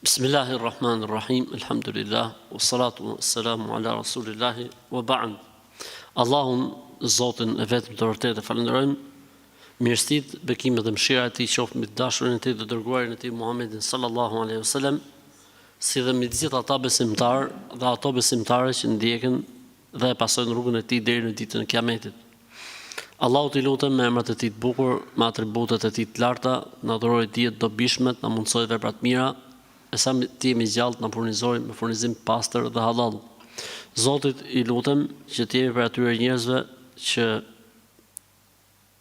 Bismillahi Rrahmani Rrahim, Elhamdulillah, wa salatu wa selamu ala Rasulillahi, wa ba'd. Allahun, Zotin e vetëm të vërtetë e falënderojmë, mirësitë, bekimet dhe mëshira e tij qoftë mbi të dashurin e tij të dërguarin e tij Muhammedin sallallahu alaihi wasallam, si dhe mbi të gjithë ata besimtarë dhe ato besimtare që ndjekin dhe e pasojnë rrugën e tij deri në ditën e Kiametit. Allahut i lutem me emrat e tij të bukur, me atributet e tij të larta, të na dhurojë dije të dobishme, të na mundësojë vepra të mira, e sa të jemi gjallë të na furnizojë me furnizim të pastër dhe hallall. Zotit i lutem që të jemi prej atyre njerëzve që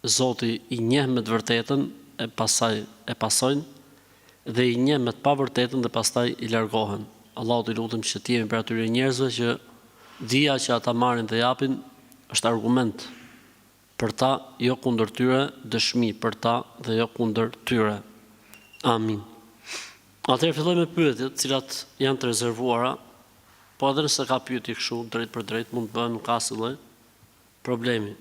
Zoti i njeh me të vërtetën e pastaj e pasojnë dhe i njeh me të pavërtetën dhe pastaj i largohen. Allahut i lutem që të jemi prej atyre njerëzve që dija që ata marrin dhe japin është argument për ta jo kundër tyre, dëshmi për ta dhe jo kundër tyre. Amin. Atëherë filloj me pyetjet, të cilat janë të rezervuara, po edhe nëse ka pyetje kështu drejtpërdrejt mund të bëhen, nuk ka asnjë lloj problemi.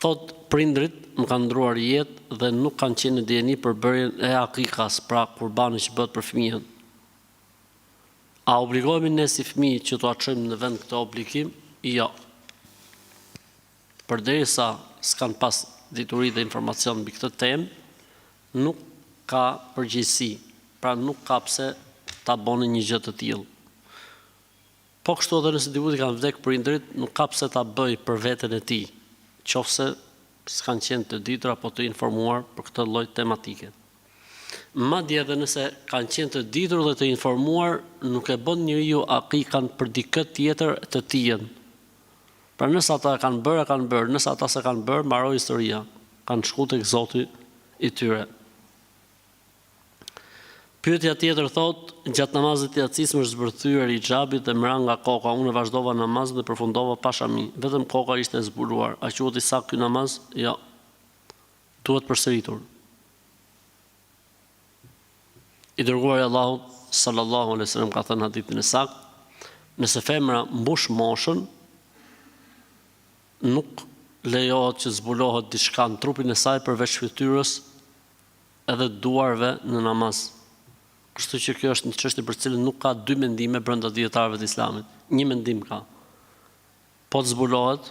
Thotë, Prindërit më kanë ndruar jetë dhe nuk kanë qenë në dijeni për bërjen e akikas, pra kurbanit që bëhet për fëmijën. A obligohemi ne si fëmijë që t'ua çojmë në vend këtë obligim? Jo. Përderisa s'kanë pas dituri dhe informacion mbi këtë temë, nuk ka përgjegjësi, pra nuk ka pse ta boni një gjë të tillë. Po kështu edhe nëse dikujt i kanë vdekë prindërit, nuk ka pse ta bëjë për veten e tij, qofse s'kanë qenë të ditur apo të informuar për këtë lloj tematike. Madje edhe nëse kanë qenë të ditur dhe të informuar, nuk e bën njeriu akikan për dikë tjetër të tijën. Pra nëse ata e kanë bërë, e kanë bërë, nëse ata s'e kanë bërë, mbaroi historia, kanë shku tek Zoti i tyre. Pyetja tjetër thotë, gjatë namazit të jacisë më është zbërthyer hixhabi dhe më ra nga koka, unë e vazhdova namazin dhe përfundova pa shami, vetëm koka ishte e zbuluar, a quhet i saktë ky namaz? Jo. Duhet përsëritur. I dërguari i Allahut sallallahu alaihi wasallam ka thënë në hadithin e saktë, nëse femra mbush moshën, nuk lejohet që të zbulohet diçka në trupin e saj përveç fytyrës edhe duarve në namaz. Kështu që kjo është një çështje për të cilën nuk ka dy mendime brenda dijetarëve të Islamit. Një mendim ka. Po të zbulohet,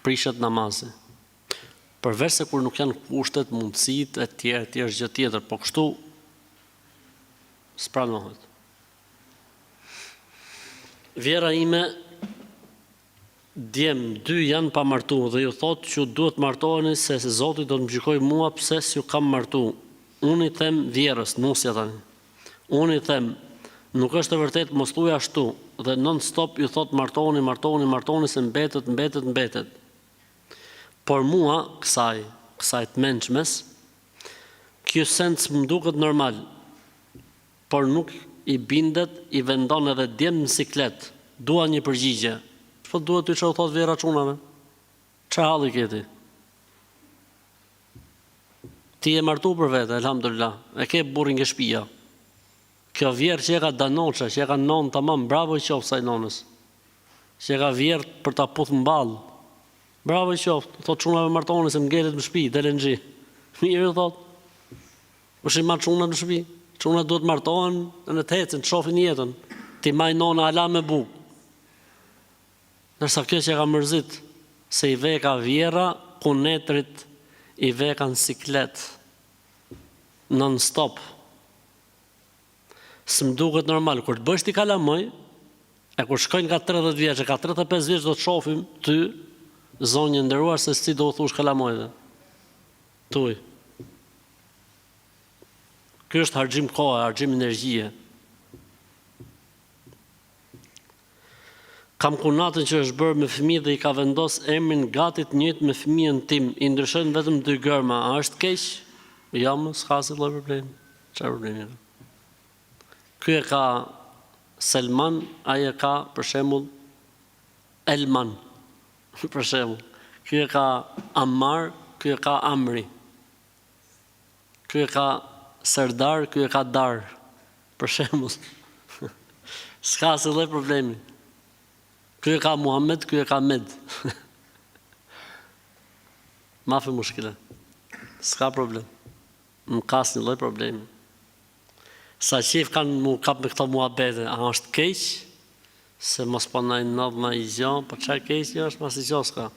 prishet namazi. Përveç se kur nuk janë kushtet, mundësitë etj etj është gjë tjetër, po kështu s'pranohet. Vjehrra ime Djem, dy janë pa martu dhe ju thotë që duhet martoheni se Zoti do të më gjykojë mua pse s'ju kam martu. Unë i them vjehrrës, nusja tani. Unë i them, nuk është e vërtetë mos thuaj ashtu dhe non stop ju thotë martohuni, martohuni, martohuni se mbetet, mbetet, mbetet. Por mua, kësaj, kësaj të mençmes, ky send s'më duket normal. Por nuk i bindet, i vendon edhe djemtë në siklet. Dua një përgjigje. Ç'po duhet ty ça u thotë vjehrra çunave? Ça halli ke ti? Ti je martu për vete, elhamdulillah. E ke burrin ke shpia. Kjo vjehrrë që e ka danoçe, që e ka nonë tamam, bravo i qoftë saj nonës. Që e ka vjehrrë për ta puth në ballë. Bravo i qoftë, thotë çunave martohuni se më ngelet në shtëpi, delenxhi. Mirë i thotë. Kush i man çunat në shtëpi? Çunat duhet martohen dhe të ecin, të shohin jetën. T'i maj nona ala me bukë. Ndërsa kjo që e ka mërzit se i veka vjerra kunetrit i veka në siklet non stop. S'më duket normal kur të bësh ti kalamoj e kur shkojnë ka 30 vjeç e ka 35 vjeç do të shohim ty zonjë e nderuar se si do u thush kalamojve. Tuj. Ky është harxhim kohe, harxhim energjie. Kam kunatën që është bërë me fëmijë dhe i ka vendos emrin gati të njëjtë me fëmijën tim, i ndryshojnë vetëm dy gërma, a është keq? Jo, më s'ka asnjë lloj problemi. Çfarë problemi ka? Ky e ka Selman, ai e ka për shembull Elman. Për shembull, ky e ka Ammar, ky e ka Amri. Ky e ka Serdar, ky e ka Dar. Për shembull. S'ka asnjë lloj problemi. Ky e ka Muhammed, ky e ka Med. Mafi mushkile. S'ka problem. Nuk ka asnjë lloj problemi. Sa qejf kanë mu kap me këto muhabete, a është keq? Se mos po na i ndodh naj gjo, po ça keq është, ma asnjë gjo s'ka.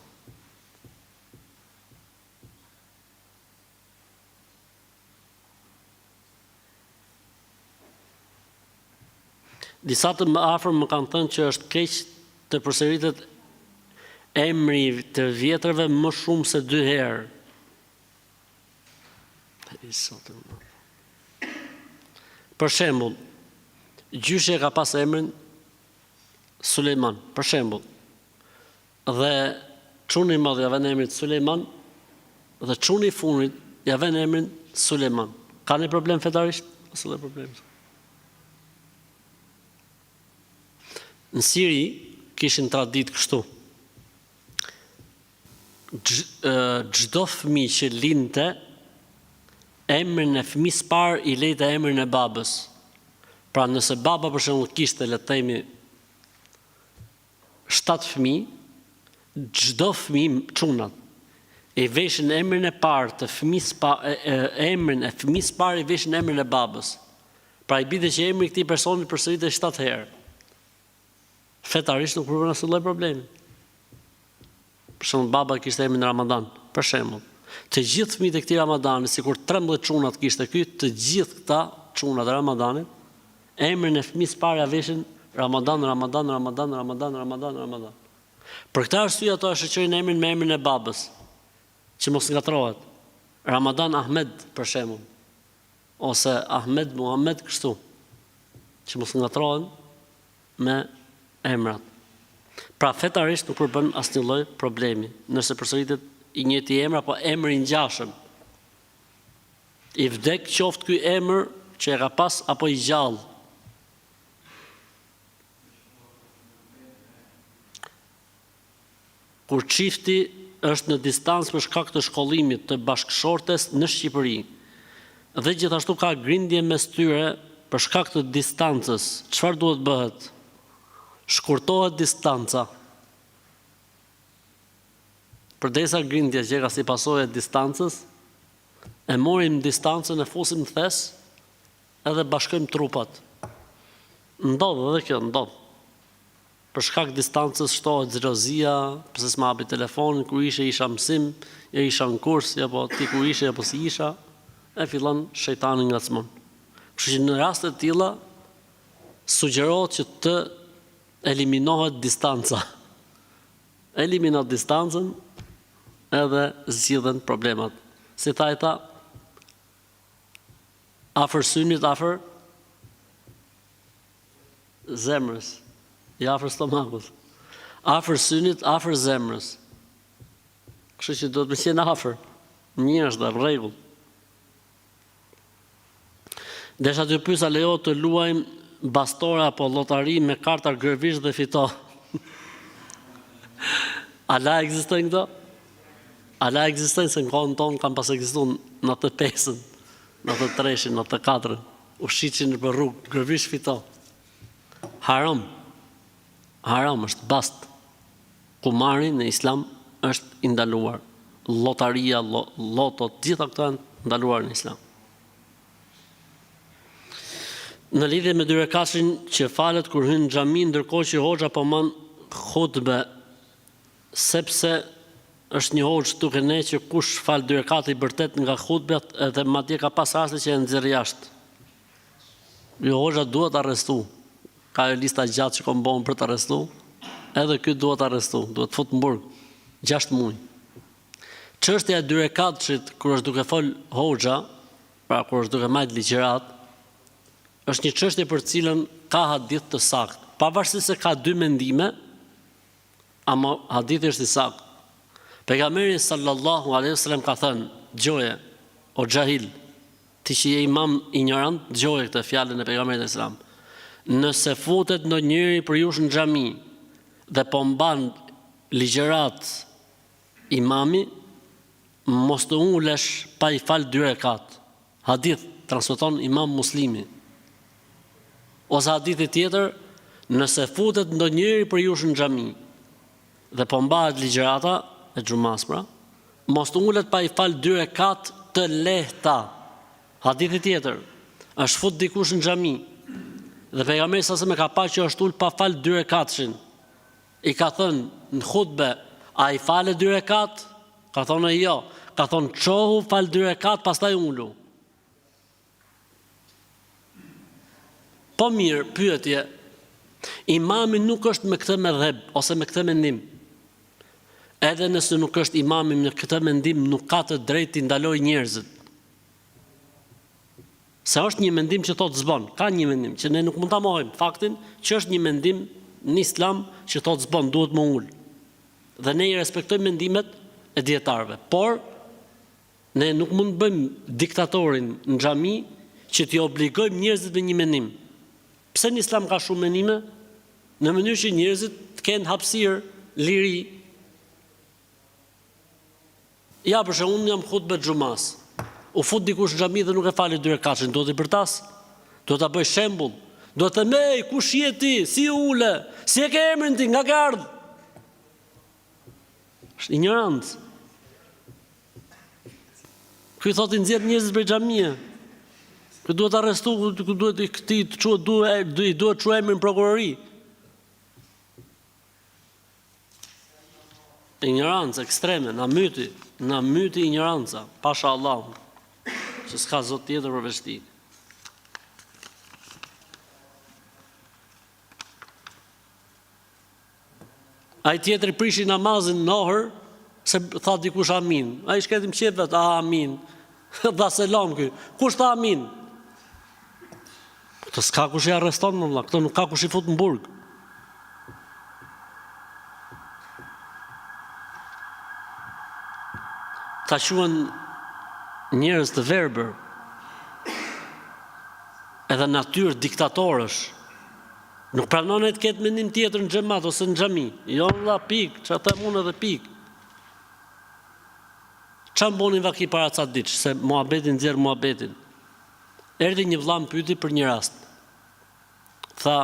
Disa të afërm më kanë thënë që është keq të përsëritet emri i të vjetrëve më shumë se dy herë. Për shembull, gjyshi e ka pas emrin Sulejman, për shembull. Dhe çuni i madh ja vën emrin Sulejman dhe çuni i fundit ja vën emrin Sulejman. Ka një problem fetarisht? Asnjë problem. Në Siri kishin traditë kështu. Çdo fëmijë që lindte emrin e fëmijës parë i lejte emrin e babës. Pra nëse baba për shembull kishte le të themi 7 fëmijë, çdo fëmijë çunat i veshin emrin e parë të fëmijës pa emrin e fëmijës parë i veshin emrin e babës. Pra i binte që emri i këtij personi përsëritej 7 herë. Fetarisht nuk përbën asnjë lloj problemi. Për shembull, baba kishte emrin Ramadan, për shembull. Të gjithë fëmijët e këtij Ramadani, sikur 13 çunat kishte ky, të gjithë këta çunat e Ramadanit, emrin e fëmijës parë ja veshin Ramadan, Ramadan, Ramadan, Ramadan, Ramadan, Ramadan. Për këtë arsye ato e shoqërojnë emrin me emrin e babës, që mos ngatërrohet. Ramadan Ahmed, për shembull, ose Ahmed Muhammed kështu, që mos ngatërrohen me emrat. Pra fetarisht nuk përbën asnjë lloj problemi, nëse përsëritet i njëjti emër apo emër i ngjashëm. I vdek qoftë ky emër që e ka pas apo i gjallë. Kur çifti është në distancë për shkak të shkollimit të bashkëshortes në Shqipëri dhe gjithashtu ka grindje mes tyre për shkak të distancës, çfarë duhet bëhet? Shkurtohet distanca. Përderisa grindja që ka si pasojë e distancës, e morim distancën e fusim në thes edhe bashkojmë trupat. Ndodh edhe kjo, ndodh. Për shkak distancës shtohet xhelozia, pse s'ma hapi telefonin, kur ishe isha mësim, jo isha në kurs, jo po ti ku ishe, jo po si isha, e fillon shejtani ngacmon. Kështu që në raste të tilla sugjerohet që të eliminohet distanca. Elimino distancën edhe zgjidhen problemat. Si tha i tha, afër synit, afër Zemrës, jo afër stomakut. Afër synit, afër zemrës. Kështu që duhet me qenë afër. Mirë është dhe rregull. Desha t'ju pyes a lejohet të luajmë bastore apo llotari me karta gërvisht dhe fito. Ala ekzistojnë këto? Ala ekzistojnë se në kohën tonë kanë pas ekzistu në atë pesën, në atë treshin, në atë katrën. U shitshin nëpër rrugë, gërvisht fito. Haram. Haram është bast. Kumari në islam është i ndaluar. Llotaria, loto, të gjitha këto janë ndaluar në islam. Në lidhje me dyrekatëshin që falet kur hyn në xhami ndërkohë që hoxha po man hutbe Sepse është një hoxhë këtu ke ne që kush fal dy rekate i bërtet nga hutbja edhe madje ka pas raste që e nxjerr jashtë. Jo hoxha duhet arrestu. Ka ajo lista gjatë që kom bon për të arrestu. Edhe ky duhet arrestu, duhet fut në burg. 6 muaj. Çështja e dy rekatëshit kur është duke fol hoxha, pra kur është duke majt ligjërat, është një çështje për të cilën ka hadith të saktë. Pavarësisht se ka dy mendime, Ama hadithi është i saktë. Pejgamberi sallallahu alaihi wasallam ka thënë, dëgjoje, o xhahil, ti që je imam injorant, dëgjoje këtë fjalën e pejgamberit alaihi salam. Nëse futet ndonjëri prej jush në xhami dhe po mban ligjërat imami, mos të ulesh pa i fal dy rekat. Hadith, transmeton Imam Muslimi. Ose hadithi tjetër, nëse futet ndonjëri prej jush në xhami dhe po mbahet ligjërata e xhumas pra, mos të ulet pa i fal dy rekat të lehta. Hadithi tjetër, është fut dikush në xhami dhe pejgamberi sa selam e ka pa që është ul pa fal dy rekatshin. I ka thënë në hutbe, a i fale dy rekat? Ka thonë jo. Ka thonë çohu fal dy rekat, pastaj ulu. Po mirë, pyetje. Imami nuk është me këtë medhheb ose me këtë mendim. Edhe nëse nuk është imami me këtë mendim, nuk ka të drejtë t'i ndalojë njerëzit. Se është një mendim që thotë s'bon, ka një mendim që ne nuk mund ta mohojmë faktin që është një mendim në Islam që thotë s'bon, duhet me u ul. Dhe ne i respektojmë mendimet e dijetarëve, por Ne nuk mund të bëjmë diktatorin në xhami që t'i obligojmë njerëzit me një mendim. Pse në Islam ka shumë mendime? Në mënyrë që njerëzit të kenë hapësirë, liri. Ja për shembull, unë jam hutbe xhumas. U fut dikush në xhami dhe nuk e fali dy rekatshin, duhet t'i bërtas? Duhet ta bëj shembull. Duhet të them, "Ej, kush je ti? Si u ule? Si e ke emrin ti? Nga ke ardhur?" Është injorancë. Ky thotë i nxjerr njerëzit prej xhamie. Ky duhet arrestu, ky duhet i këtij të çu duhet i duhet çu emrin në prokurori. Injorancë ekstreme, na myti, na myti injoranca, pasha Allahun, që s'ka zot tjetër përveç tij. Ai tjetri prishi namazin në Ohër, se tha dikush amin. Ai i shkreti në qejf vet, amin. Dha selam ky. Kush tha amin? Këto s'ka kush i arreston më vëlla, këto nuk ka kush i fut në burg. Ta quhen njerëz të verbër edhe natyrë diktatorësh. Nuk pranon ai të ketë mendim tjetër në xhemat ose në xhami. Jo vëlla, pikë, ça them unë edhe pikë. Ça më boni vaki para ca ditësh, se muhabeti nxjerr muhabetin. Erdhi një vëlla më pyeti për një rast. Tha,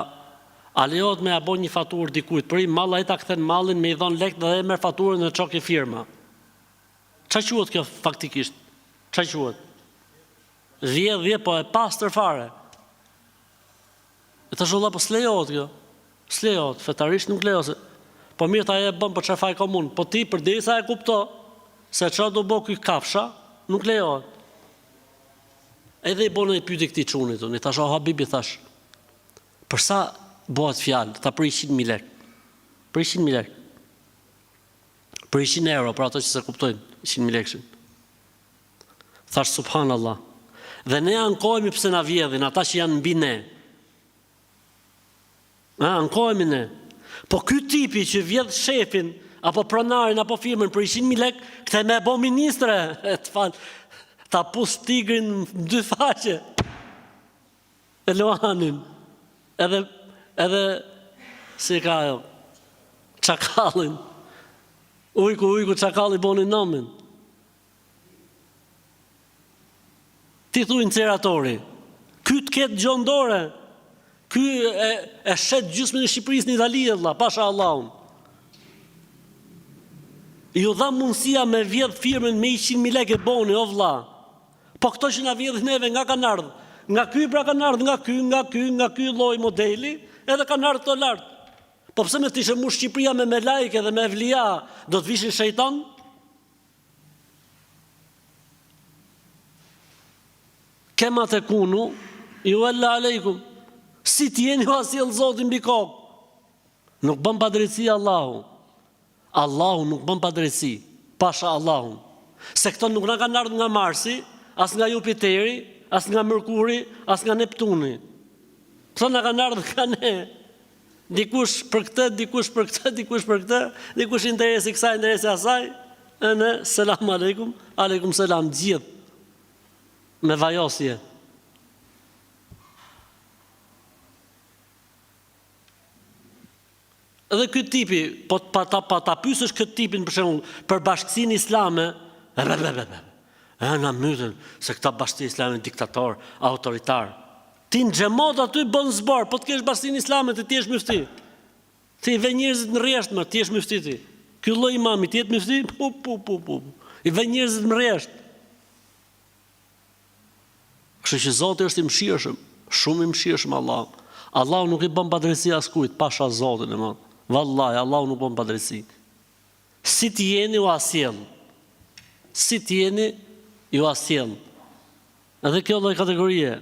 a lejohet me ia bo një faturë dikujt për një mall, ai ta kthen mallin me i dhon lekët dhe e merr faturën dhe çon ke firma. Ça quhet kjo faktikisht? Ça quhet? Vjedhje po e pastër fare. I thashë vëlla po s'lejohet kjo. S'lejohet, fetarisht nuk lejohet. Po mirë tha e bën, po çfarë faj kam unë? Po ti përderisa e kupto se çfarë do bo ky kafsha, nuk lejohet. Edhe i bona një pyetje këtij çunit unë, i thashë o Habibi thashë. Për sa bëhet fjalë? Tha për 100.000 lekë. Për 100.000 lekë. Për 100 euro, për ato që s'e kuptojnë 100.000 lekëshin. Thash subhanallah. Dhe ne ankohemi pse na vjedhin ata që janë mbi ne. A ankohemi ne. Po ky tipi që vjedh shefin apo pronarin apo firmën për 100.000 lek, këtë me e bo ministre, e të fal, ta pus tigrin në dy faqe. E luanin. Edhe edhe si ka ajo çakallin. Ujku, ujku, çakalli boni namin. Ti thuj inceneratori. Ky të ketë gjo n'dore. Ky e, e shet gjysmën e Shqipërisë në Itali e vlla, pasha Allahun. Ju dha mundësia me vjedh firmën me 100.000 lekë e boni, o vlla. Po këto që na vjedhin neve nga kanë ardhur? Nga ky pra kanë ardhur, nga ky, nga ky, nga ky lloj modeli, edhe kanë ardhur këto lart. Po pse me t'ishe mush Shqipëria me melaike dhe me evlija, do të vishin shejtan? Kema tekunu, juvella alejkum, si t'jeni ua sjell Zoti mbi kokë. Nuk bën padrejtësi Allahu. Allahu nuk bën padrejtësi, pasha Allahun. Se këto nuk na kanë ardhur nga Marsi, as nga Jupiteri, as nga Mërkuri, as nga Neptuni. Këto na kanë ardhur nga ne. Dikush për këtë, dikush për këtë, dikush për këtë, dikush interesi kësaj, interesi asaj, e ne, selam aleikum, aleikum selam, gjithë, me vajosje. Edhe ky tipi, po pa ta pa ta pyesësh këtë tipin për shembull për bashkësinë islame, e be be be be. E na mytën se këta bashkësi islame diktator, autoritar. Ti në xhemat aty bën zbor, po të kesh bashkësinë islame ti të jesh myfti. Ti i vë njerëzit në rresht më, ti jesh myfti ti. Ky lloj imami të jetë myfti, pu pu pu pu. I vë njerëzit në rresht. Kështu që Zoti është i mëshirshëm, shumë i mëshirshëm Allahu. Allahu nuk i bën padrejtësi askujt, pasha Zotin e madh. Vallahi, Allahu nuk bën padrejtësi. Si të jeni ua sjell. Si të jeni jua sjell. Edhe kjo lloj kategorie.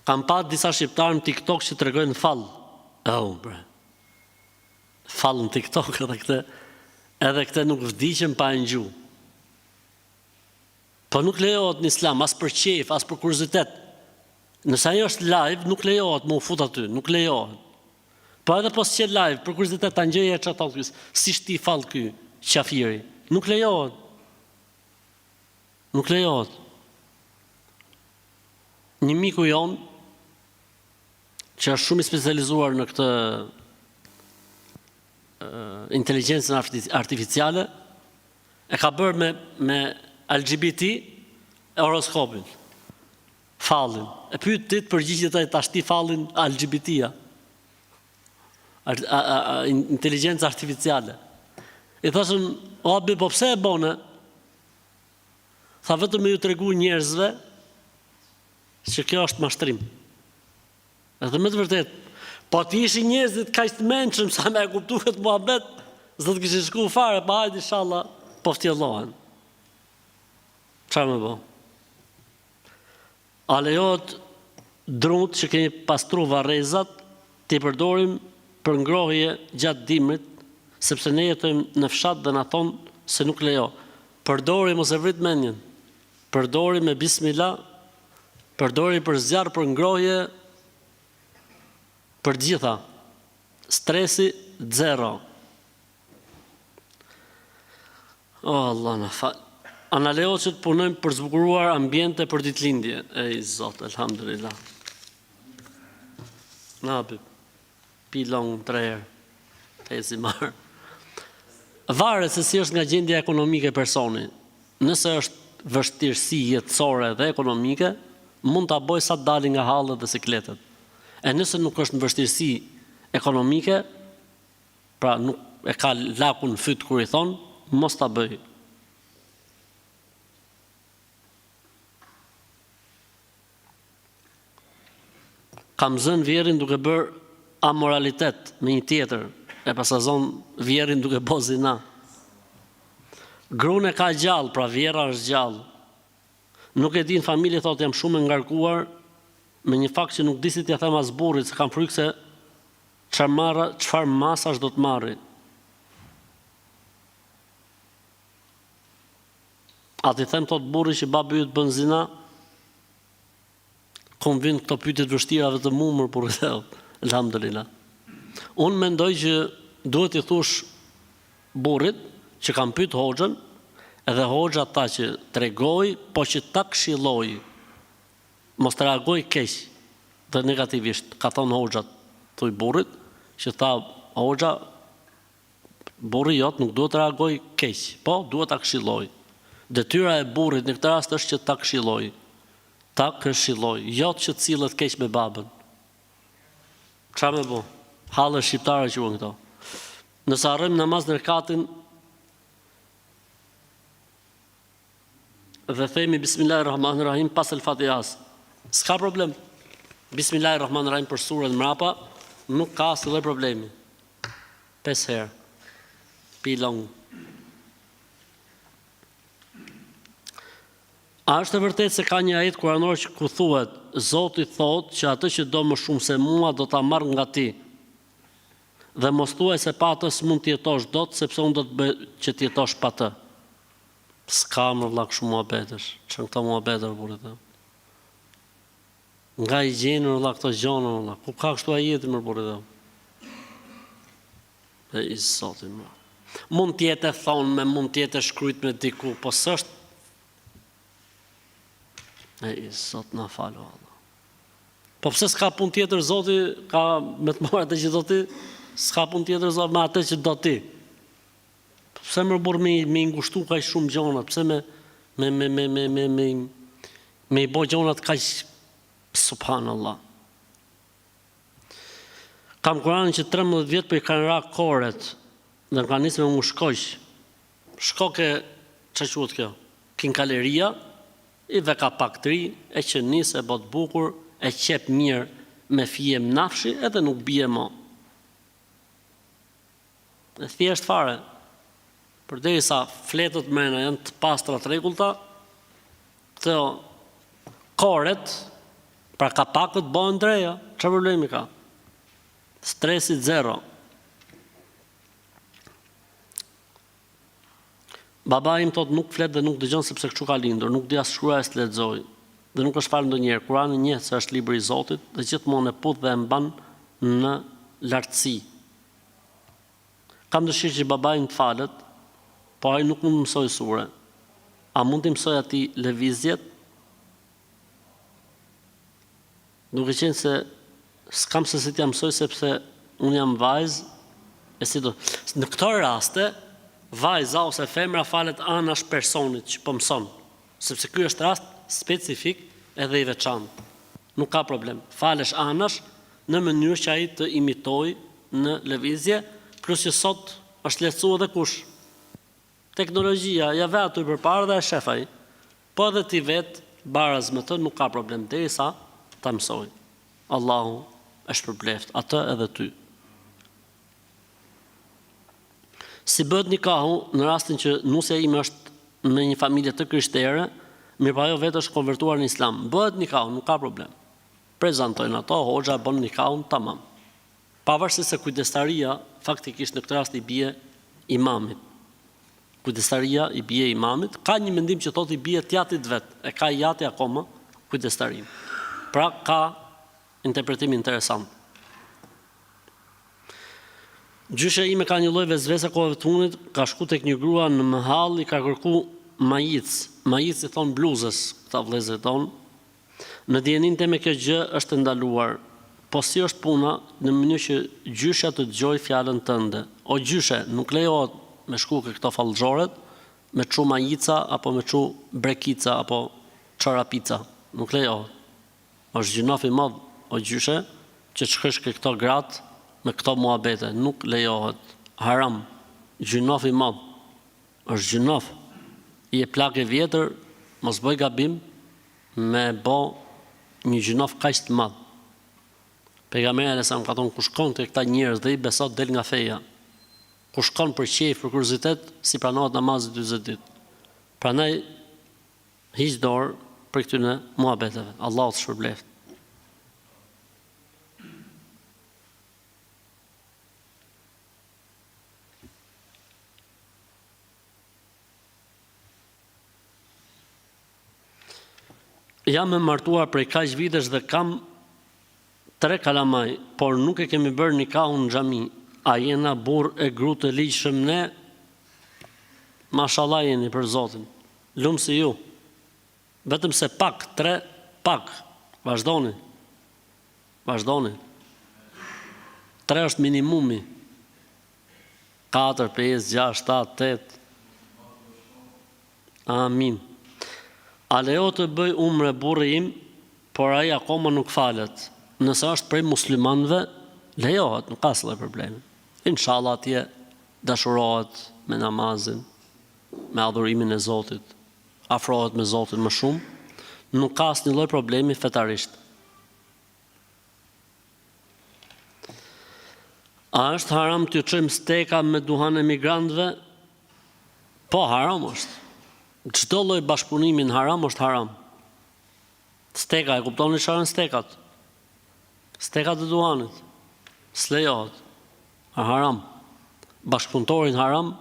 Kam pa disa shqiptarë në TikTok që tregojnë fall. Oh, bre. Fall në TikTok edhe këtë edhe këtë nuk vdiqëm pa e ngju. Po nuk lejohet në islam as për qejf, as për kuriozitet. Nëse ajo është live, nuk lejohet me u fut aty, nuk lejohet. Po edhe po s'qe live, për kuriozitet ta ngjoje ça thotë ky, si shti fall ky qafiri. Nuk lejohet. Nuk lejohet. Një miku jonë që është shumë i specializuar në këtë inteligjencën artificiale, e ka bërë me, me LGBT horoskopin, fallin. E pyet ti të përgjigjet ai ta shti fallin LGBT-ja. Inteligjenca artificiale. I thashë, o abi, po pse e bone? Tha vetëm me ju tregu njerëzve që kjo është mashtrim. Edhe me të vërtetë, po të ishin njerëzit kaq të mençëm sa me e kuptu këtë muhabet, s'do të kishin shku fare, pa hajde inshallah, po ftjellohen. Çfarë me bo? A lejohet drutë që kemi pastru varrezat t'i përdorim për ngrohje gjatë dimrit, sepse ne jetojmë në fshat dhe na thonë se nuk lejo. Përdori mos e vrit mendjen. Përdori me bismila, përdori për zjarr, për ngrohje, për të gjitha. Stresi zero. O Allah na fal. A na lejohet që të punojmë për zbukuruar ambiente për ditëlindje? Ej Zot, elhamdulillah. Na bi pi long tre herë. Të eci marë. Varet se si është nga gjendja ekonomike e personi. Nëse është vështirësi jetësore dhe ekonomike, mund ta bëjë sa të dalin nga hallet dhe sikletet. E nëse nuk është në vështirësi ekonomike, pra nuk e ka lakun në fyt kur i thonë, mos ta bëjë. Kam zënë vjehrrin duke bërë amoralitet me një tjetër, e paska zonë vjehrrin duke bo zina. Grun e ka gjallë, pra vjehrra është gjallë. Nuk e di në familje thotë jam shumë e ngarkuar me një fakt që nuk di si t'ia them as burrit se kam frikë se çfarë marra, çfarë masash do të marri. A t'i them thotë burri që babi yt bën zina? Ku më vijnë këto pyetje të vështira vetëm mu mor burrë i dheut. Elhamdulillah. Unë mendoj që duhet t'i thush burrit që kam pyet hoxhën, edhe hoxha tha që tregoi, po që ta këshilloj. Mos të reagoj keq dhe negativisht, ka thonë hoxha, thuj burrit, që tha hoxha Burri jot nuk duhet të reagojë keq, po duhet ta këshillojë. Detyra e burrit në këtë rast është që ta këshillojë. Ta këshillojë, jo që të sillet keq me babën. Ça me bo? Halle shqiptare quhen këto. Nëse harrojmë namaz në rekatin dhe themi Bismillahirrahmanirrahim pas El Fatihas. S'ka problem. Bismillahirrahmanirrahim për surën mrapa, nuk ka asnjë lloj problemi. 5 herë. Pi long. A është e vërtetë se ka një ajet kuranor që ku thuhet Zoti thotë që atë që do më shumë se mua do ta marr nga ti. Dhe mos thuaj se pa atë s'mund të jetosh dot sepse unë do të bëj që të jetosh pa të. S'ka më vlla kështu muhabetesh. Ç'janë këto muhabete burrë të. Nga i gjenë vlla këto gjona vlla. Ku ka kështu ajeti më burrë të. E i zoti më. Mund të jetë e thonme, mund të jetë e shkrujtme diku, po s'është E i zot na fal o Allah. Po pse s'ka punë tjetër Zoti, ka me të marrë atë që do ti, s'ka punë tjetër Zoti me atë që do ti. Po pse më burr me me i ngushtu kaq shumë gjonat, pse me me me me me me me me i bo gjonat kaq subhanallah. Kam Kuranin që 13 vjet po i kanë ra koret. Dhe ka nisë me m'u shkoq. Shko ke, ça quhet kjo? Kinkaleria, i ve kapak të ri, e qenis, e bo të bukur, e qep mirë me fije mnafshi edhe nuk bie mo. E thjeshtë fare. Përderisa fletët mrena janë të pastra të rregullta, këto koret, pra kapakët bëhen të reja. Çfarë problemi ka? Stresi zero. Baba im thotë nuk flet dhe nuk dëgjon sepse kështu ka lindur, nuk di as shkruaj as të lexoj dhe nuk është falë ndonjëherë. Kurani njeh se është libri i Zotit dhe gjithmonë e puth dhe e mban në lartësi. Kam dëshirë që babai im të falet, por ai nuk mund të mësojë sure. A mund t'i mësoj atij lëvizjet? Duke qenë se s'kam se si t'ia mësoj sepse unë jam vajzë e si do. Në këto raste, vajza ose femra falet anash personit që po mëson, sepse ky është rast specifik edhe i veçantë. Nuk ka problem. Falesh anash në mënyrë që ai të imitojë në lëvizje, plus që sot është lehtësu edhe kush? Teknologjia, ja ve aty përpara dhe e shef ai. Po edhe ti vetë baraz me të nuk ka problem derisa ta mësojë. Allahu e shpërbleftë atë edhe ty. Si bëhet nikahu në rastin që nusja ime është me një familje të krishtere, mirëpo ajo vetë është konvertuar në islam. Bëhet nikahu, nuk ka problem. Prezantojnë ato, hoxha bën nikahun tamam. Pavarësisht se kujdestaria faktikisht në këtë rast i bie imamit. Kujdestaria i bie imamit, ka një mendim që thotë i bie t'jatit vet, e ka i jati akoma kujdestarinë. Pra ka interpretim interesant. Gjyshja ime ka një lloj vesvese kohëve të fundit, ka shku tek një grua në mëhallë i ka kërku majic, majic i thonë bluzës, këta vëllezërit tonë, Në dijeninë teme kjo gjë është e ndaluar. Po si është puna në mënyrë që gjyshja të dëgjojë fjalën tënde? O gjyshe, nuk lejohet me shku ke këto fallxhoret, me çu majica apo me çu brekica apo çorapica. Nuk lejohet. Është gjynof i madh o gjyshe që të shkosh ke këto gratë me këto muhabete. Nuk lejohet. Haram. Gjynof i madh. Është gjynof. Je plakë e vjetër, mos bëj gabim me bo një gjynof kaq të madh. Pejgamberi alejhi selam ka thonë kush shkon te këta njerëz dhe i beson del nga feja. Kush shkon për qejf, për kuriozitet, s'i pranohet namazi 40 ditë. Prandaj hiq dorë prej këtyre muhabeteve. Allahu të shpërbleftë. Jam e martuar prej kaq vitesh dhe kam tre kalamaj, por nuk e kemi bërë nikahun në xhami. A jena burrë e gru të ligjshëm ne? Mashallah jeni për Zotin. Lum si ju. Vetëm se pak, tre, pak. Vazhdoni. Vazhdoni. Tre është minimumi. 4, 5, 6, 7, 8. Amin. A lejohet të bëj umre burri im, por ai akoma nuk falet. Nëse është prej muslimanëve, lejohet, nuk ka asnjë problem. Inshallah atje dashurohet me namazin, me adhurimin e Zotit, afrohet me Zotin më shumë, nuk ka asnjë lloj problemi fetarisht. A është haram t'ju çojmë steka me duhan emigrantëve? Po, haram është. Çdo lloj bashkëpunimi në haram është haram. Steka, e kuptoni çfarë janë stekat? Stekat e duhanit. S'lejohet. Haram. Bashkëpunëtori në haram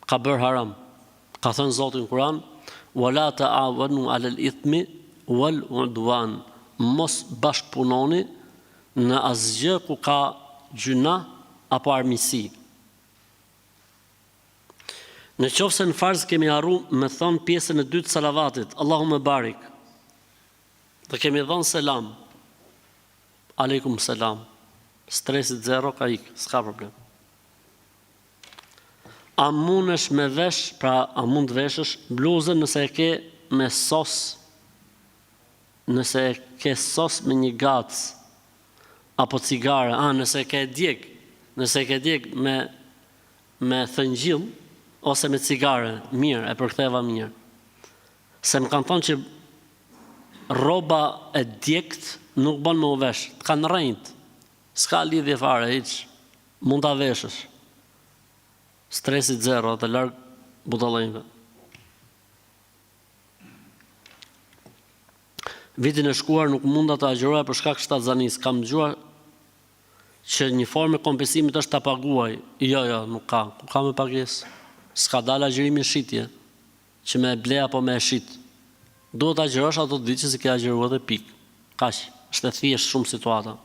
ka bërë haram. Ka thënë Zoti në Kur'an, "Wa la ta'awanu 'alal ithmi wal 'udwan." Mos bashkëpunoni në asgjë ku ka gjynah apo armiqësi. Në qoftë se në farz kemi harru me thonë pjesën e dytë të salavatit, Allahumme barik, dhe kemi dhënë selam, alejkum selam, stresi zero ka ikë, s'ka problem. A mundesh me vesh, pra a mund të veshësh bluzën nëse e ke me sos, nëse e ke sos me një gacë apo cigare, a nëse e ke djeg, nëse e ke djeg me. Me thëngjill ose me cigare, mirë, e përktheva mirë. Se më kanë thonë që rroba e djegt nuk bën me u vesh, të kanë rrejt. S'ka lidhje fare hiç. Mund ta veshësh. Stresi zero dhe larg budallenjve. Vitin e shkuar nuk munda të agjëroja për shkak shtatzanisë. Kam dëgjuar që një formë e kompensimit është ta paguaj. Jo, jo, nuk ka. Ku ka me pagesë? S'ka dalë agjërimi në shitje, që me e ble apo me e shit. Duhet të agjërosh ato ditë që s'i ke agjëruar dhe pikë. Kaq. Është e thjeshtë shumë situata.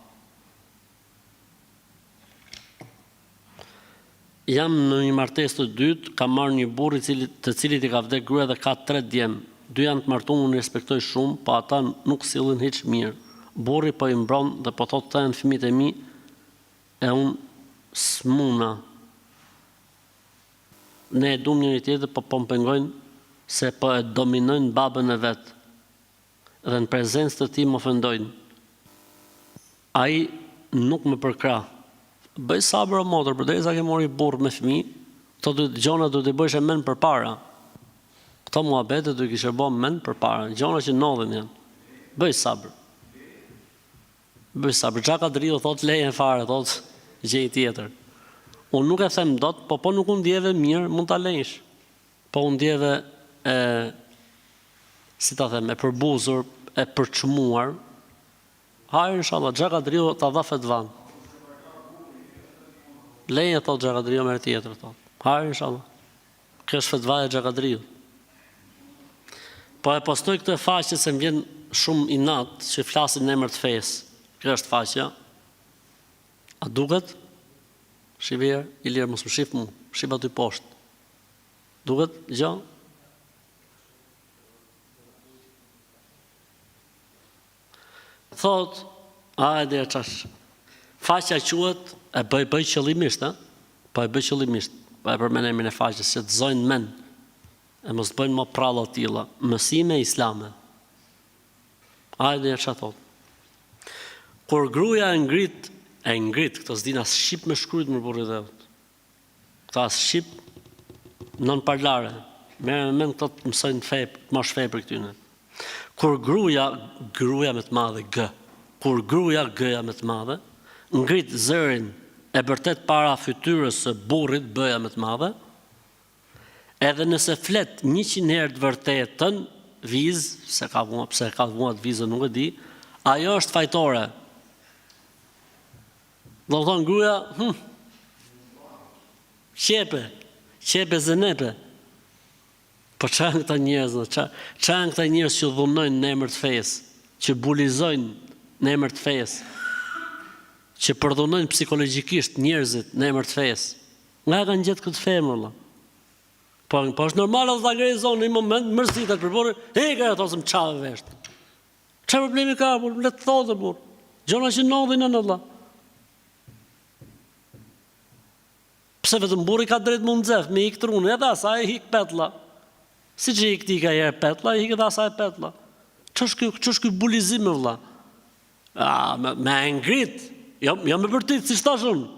Jam në një martesë të dytë, kam marrë një burrë i cili, të cilit i ka vdek gruaja dhe ka tre djem. Dy janë të martum, unë i respektoj shumë, po ata nuk sillen hiç mirë. Burri po i mbron dhe po thotë këta janë fëmijët e mi e unë s'muna. Ne e duam njëri tjetrin po po më pengojnë se po e dominojnë babën e vet dhe në prezencë të tij më ofendojnë. Ai nuk më përkrah. Bëj sabër o motër, përderisa ke marrë burrë me fëmijë, këto dy gjona duhet t'i bëjshe mend përpara. Këto muhabete duhet t'i kishe bo mend përpara, gjona që ndodhin janë. Bëj sabër. Bëj sabër. Xha Kadriu thotë leje fare, thotë gjej tjetër. Unë nuk e them dot, po po nuk u ndjeve mirë, mund ta lejsh. Po u ndjeve e si ta them, e përbuzur, e përçmuar, Hajr inshallah Xha Kadriu ta dha fetvan. Leje thot Xha Kadriu merr tjetër thot. Hajr inshallah. Kjo është fetvaja e Xha Kadriut. Po e postoj këtë faqe se më vjen shumë inat që flasin në emër të fesë. Kjo është faqja. A duket? Shif një herë, Ilir mos më shif mu, shif aty poshtë. Duket gjë? Thot, a e dhe çash. Faqja quhet e bëj bëj qëllimisht, ë? Po e bëj qëllimisht. Po e përmend emrin e faqes që të zojnë mend e mos të bëjnë më pralla të tilla. Mësime islame. A e dhe çfarë thot? Kur gruaja e ngrit, e ngrit, këto s'din as shqip me shkrujt mor burri dheut. Këta as shqip non parlare. Merre me mend këto të mësojnë fe, të marrësh fe prej këtyne. Kur gruaja, gruaja me të madhe G, kur gruaja G-ja me të madhe, ngrit zërin e bërtet para fytyrës së burrit B-ja me të madhe, edhe nëse flet 100 herë të vërtetën, vizë, se ka vua, pse ka vua të vizën nuk e di, ajo është fajtore. Domethënë gruaja, hm. Qepe, qepe zenepe. Po ça janë këta njerëz, ça, ça janë këta njerëz që dhunojnë në emër të fesë, që bulizojnë në emër të fesë, që përdhunojnë psikologjikisht njerëzit në emër të fesë. Nga e kanë gjetë këtë fe, vëlla? Po, po është normale ta ngrejë zonin në një moment, mërzitet për burrin, ik e thotë se më çave vesht. Çfarë problemi ka, burrë, le të thotë burrë. Gjona që ndodhin në vëlla. Pse vetëm burri ka drejt m'u nxeh, me ik truni, edhe asaj i ik petlla. Siç i ik ti ka herë petlla, i ik edhe asaj petlla. Ç'është ky, ç'është ky bulizim më vëlla? A, me, me e ngrit, jo, jo me bërtit, siç thash unë.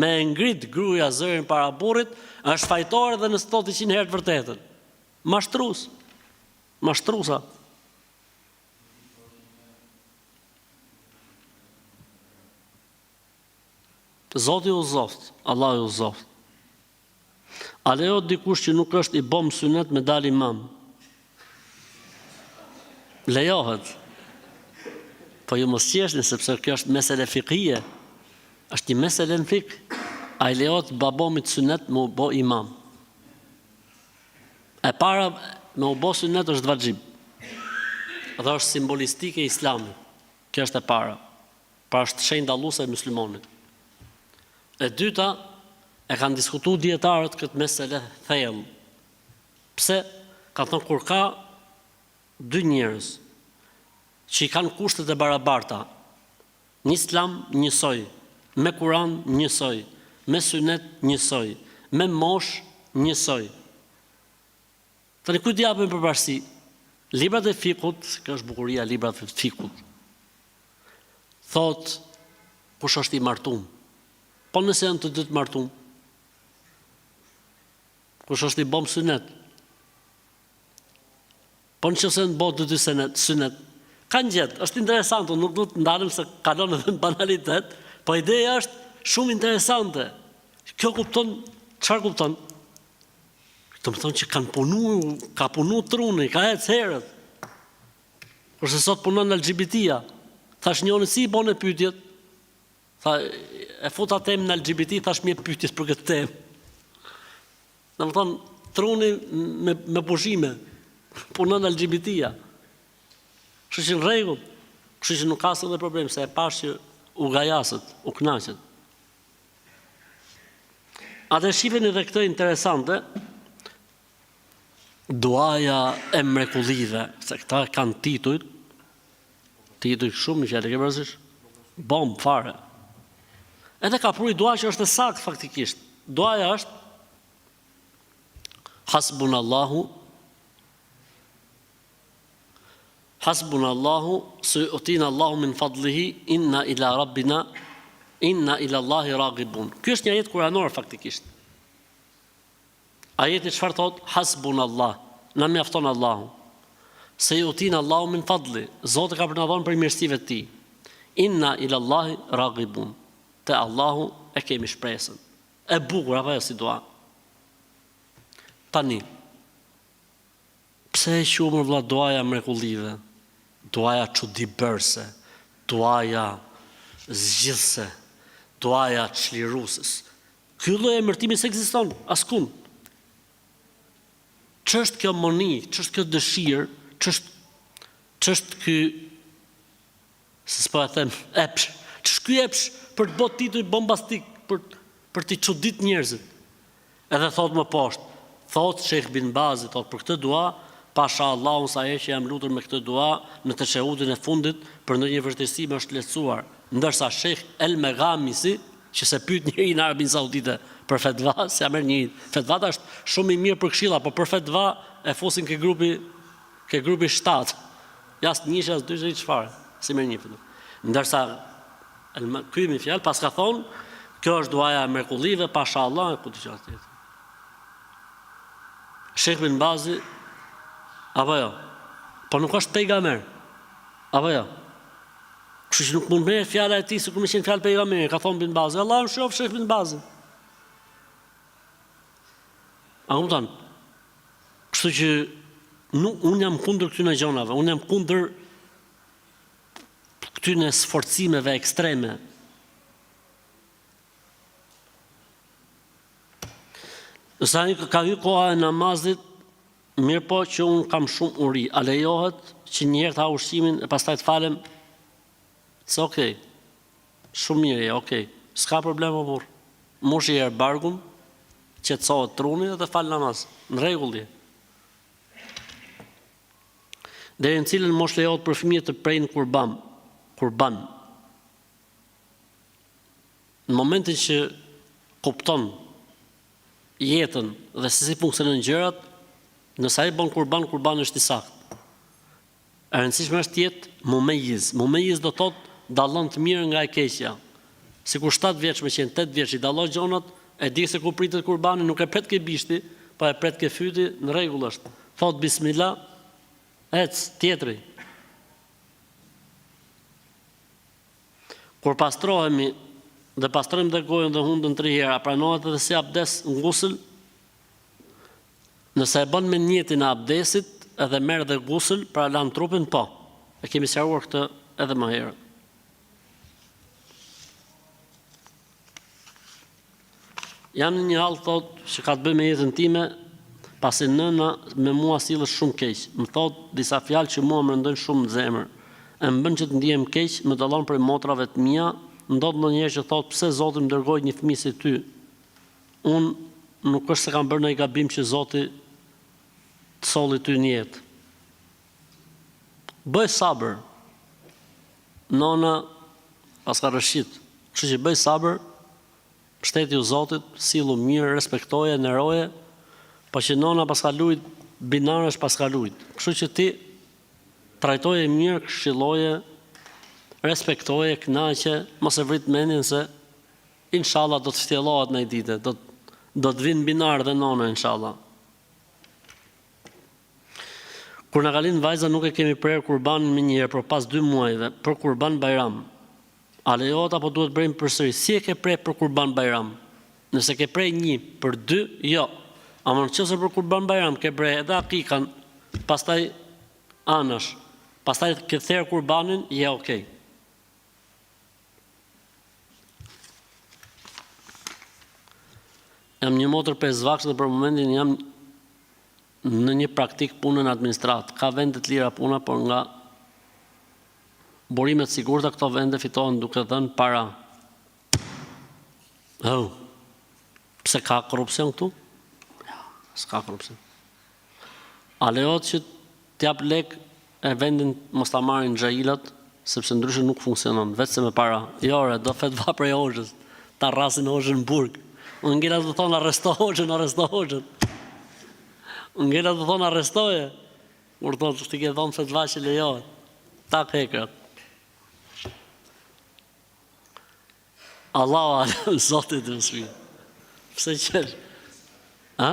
Me e ngrit gruaja zërin para burrit, është fajtore dhe nëse thotë 100 herë të vërtetën. Mashtrus. Mashtrusa. Zoti ju udhëzoft, Allahu ju udhëzoft. A lejohet dikush që nuk është i bom synet me dal imam? Lejohet. Po ju mos qeshni sepse kjo është mesele fikhije. Është një mesele në fikh. A i lejohet babomit synet me u bo imam? E para me u bo synet është vaxhib. Dhe është simbolistike e islamit. Kjo është e para. Pra është shenjë dalluese e muslimanit. E dyta, e kanë diskutuar dijetarët këtë mesele thellë. Pse? Kanë thënë kur ka dy njerëz që i kanë kushtet e barabarta, në islam njësoj, me Kuran njësoj, me synet njësoj, me moshë njësoj. Tani kujt i japin përparësi? Librat e fikhut, kjo është bukuria e librave të fikhut. Thot kush është i martum. Po nëse janë të dy të martum. Kush është i bom synet? Po në qoftë se në botë të dy synet, synet. Kanë gjetë, është interesante, nuk du të ndalem se kalon edhe në banalitet, po ideja është shumë interesante. Kjo kupton, çfarë kupton? Domethonë që kanë punu, ka punu truni, ka ecë herët. Kurse sot punon LGBT-ja. Thash njëri si i bone pyetjet? Tha, e futa temën LGBT, thash më jep pyetjet për këtë temë. Domethonë, truni me, me pushime, punon LGBT-ja. Kështu që në rregull, kështu që nuk ka asnjë problem, se e pash që u gajasët, u knaqët. Atë shifeni edhe këtë interesante, duaja e mrekullive, se këta kanë titujt, tituj shumë një fjalë, e ke parasysh? Bombë fare. Edhe ka pru dua që është e saktë faktikisht. Duaja është Hasbun Allahu Hasbun Allahu Sejutina Allahu min fadlihi Inna ila rabbina Inna ila Allahi ragibun Ky është një ajet kuranor faktikisht Ajeti çfarë thotë? Hasbuna Allah, na mjafton Allahu. Sejutina Allahu min fadli, Zoti ka për na dhënë prej mirësive të Tij. Inna ila Allahi ragibun. Te Allahu e kemi shpresën. E bukur apo jo si dua? Tani, pse e quajmë mor vlla duaja mrekullive? Duaja çudibërëse, duaja zgjidhëse, duaja çliruese. Ky lloj emërtimi s'ekziston askund. Ç'është kjo mani, ç'është kjo dëshirë, ç'është ç'është ky se s'po e them epsh, ç'është ky epsh për të bërë tituj bombastik, për për t'i çudit njerëzit. Edhe thotë më poshtë, thotë Shejh bin Bazi, thotë për këtë dua, pasha Allahun sa herë që jam lutur me këtë dua në teshehudin e fundit për ndonjë vështirësi më është lehtësuar, ndërsa Shejh El Meghamisi Që s'e pyet njeri në Arabinë Saudite për fetva, s'ja merr njeri. Fetvat është shumë i mirë për këshilla, po për fetva e fusin ke grupi ke grupi 7. Ja as njëshi as dyshi çfarë, s'i merr njeri fetva. Ndërsa ky me fjalë paska thonë, kjo është duaja e mrekullive, pasha Allah, ku të gjatë tjetër. Shejh bin Bazi, apo jo, po nuk është pejgamber, apo jo, Kështu që nuk mund merret fjala e tij sikur me qenë fjalë pejgamberi, ka thonë Bin Bazi, Allahu mëshiroftë Shejh Bin Bazin. A kupton? Kështu që nuk unë jam kundër këtyre gjonave, unë jam kundër këtyre sforcimeve ekstreme. Nëse ka hy koha e namazit, Mirëpo që unë kam shumë uri, a lejohet që një herë të ha ushqimin e pastaj të falem? It's ok. Shumë mirë je, ok. S'ka problem o burrë. Mush një herë barkun, qetësohet truni dhe fal namaz. Në rregull je. Deri në cilën moshë lejohet për fëmijët të prejnë kurban? Kurban. Në momentin që kupton jetën dhe se si funksionojnë gjërat, nëse ai bën kurban, kurbani është i saktë. E rëndësishme është të jetë mumejiz. Mumejiz do thotë dallon të mirën nga e keqja. Sikur 7 vjeç me qenë 8 vjeç i dallon gjonat, e di se ku pritet kurbani, nuk e pret ke bishti, po e pret ke fyti, në rregull është. Thot bismillah, ec tjetri. Kur pastrohemi dhe pastrojmë dhe gojën dhe hundën tri herë, a pranohet edhe si abdes në gusël? Nëse e bën me nijetin e abdesit edhe merr dhe gusël pra lan trupin, po. E kemi sqaruar këtë edhe më herët. Jam në një hall thotë që ka të bëjë me jetën time, pasi nëna me mua sillet shumë keq. Më thotë disa fjalë që mua më rëndojnë shumë në zemër. E më bën që të ndihem keq, më dallon prej motrave të mia, ndodh ndonjëherë që thotë pse Zoti më dërgoi një fëmijë si ty. Unë nuk është se kam bërë ndonjë gabim që Zoti të solli ty në jetë. Bëj sabër. Nona paska rrëshqit. Kështu që bëj sabër, mbështetju Zotit, sillu mirë, respektoje, nderoje, po që nona paska lujt binarësh paska lujt. Kështu që ti trajtoje mirë, këshilloje, respektoje, kënaqe, mos e vrit mendjen se inshallah do të ftjellohet ndonjë ditë, do të. Do të vinë binar dhe nona inshallah. Kur na ka lind vajza nuk e kemi prerë kurbanin menjëherë, por pas dy muajve, për kurban bajram. A lejohet apo duhet prejmë përsëri? Si e ke pre për kurban bajram? Nëse ke pre një për dy, jo. Ama në qoftë se për kurban bajram ke pre edhe akikan, pastaj anash, pastaj ke therë kurbanin, je okay. Jam një motër pesë dhe për momentin jam në një praktikë pune në administratë. Ka vende të lira puna, por nga burime të sigurta këto vende fitohen duke dhënë para. Oh. Pse ka korrupsion këtu? Ja, s'ka korrupsion. A lejohet që t'jap lek e vendin mos ta marrin xhahilat, sepse ndryshe nuk funksionon, veçse me para. Jo ore, do fetva prej hoxhës, ta rrasin hoxhën në burg. Unë ngela të thonë arresto hoxhën, arresto hoxhën. Unë ngela të thonë arrestoje. Kur thotë ti ke dhënë fetva që lejohet. Tak hekrat. Allahu alem, Zoti të mësmi. Pse qesh? Ha?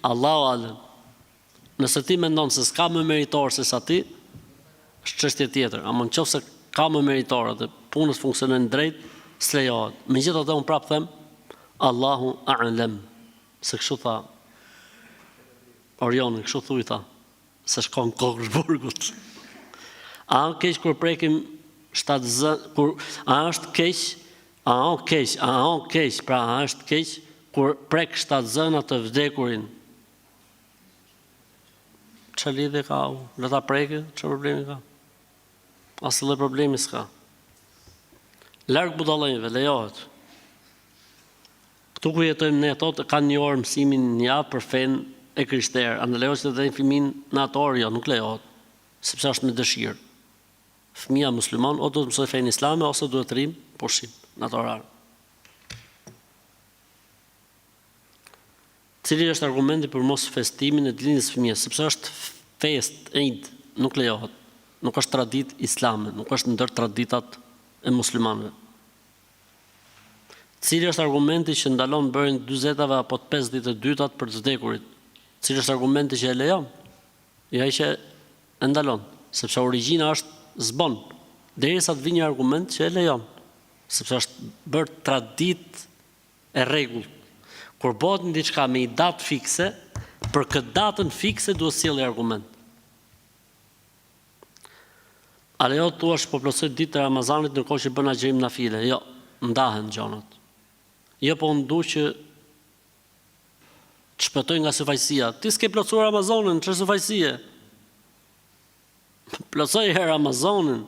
Allahu alem. Nëse ti mendon se s'ka më meritor se sa ti, është çështje tjetër. Ama në qoftë se ka më meritor dhe punët funksionojnë drejt, s'lejohet. Megjithatë unë prapë them, Allahu alem. Se kështu tha Orioni, kështu thuj tha. Se shkon kokë burgut. A është keq kur prekim shtatzë kur a është keq a është keq a është keq pra a është keq kur prek shtatzëna të vdekurin Ça lidhje ka u le ta prekë ça problemi ka asnjë lloj problemi s'ka larg budallenjve lejohet Këtu ku jetojmë ne thotë kanë një orë mësimin në javë për fenë e krishterë, a na lejohet që të vëmë fëmijën në atë orë? Jo, nuk lejohet, sepse është me dëshirë. Fëmija musliman o duhet të mësojë fenë islame ose duhet të rrijë pushim në atë orar. Cili është argumenti për mos festimin e ditëlindjes së fëmijës, sepse është festë, eid, nuk lejohet. Nuk është traditë islame, nuk është ndër traditat e muslimanëve. Cili është argumenti që ndalon bërjen e dyzetave apo të 52-tat për të vdekurit? Cili është argumenti që e lejon? Jo ai që e ndalon, sepse origjina është s'bon, derisa të vijë një argument që e lejon, sepse është bërë traditë e rregullt. Kur bëhet një diçka me një datë fikse, për këtë datën fikse duhet sjellë argument. A lejohet të thuash po plotësoj ditët e Ramazanit ndërkohë që bën agjërim nafile? Jo, ndahen gjonat. Jo po unë du që të shpëtoj nga syfaqësia. Ti s'ke plotësuar Ramazanin, çfarë syfaqësie? Plotësoj herë Ramazanin,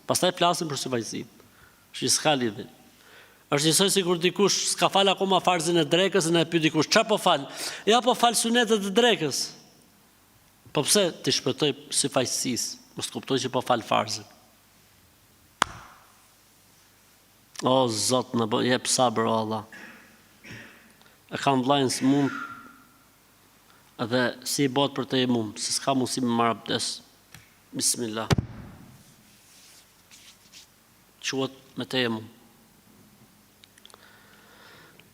pastaj flasim për syfaqësinë. Kështu që s'ka lidhje. Është njësoj sikur dikush s'ka fal akoma farzin e drekës e na e pyet dikush, çfarë po fal? Ja po fal sunetet e drekës. Po pse t'i shpëtoj syfaqësisë, mos të kuptoj që po fal farzin. O Zot, na bë jep sabër o Allah. E kam vllajën sëmurë dhe si i bëhet për tejemum, se s'ka mundësi me marrë abdes. Bismillah. Quhet me tejemum.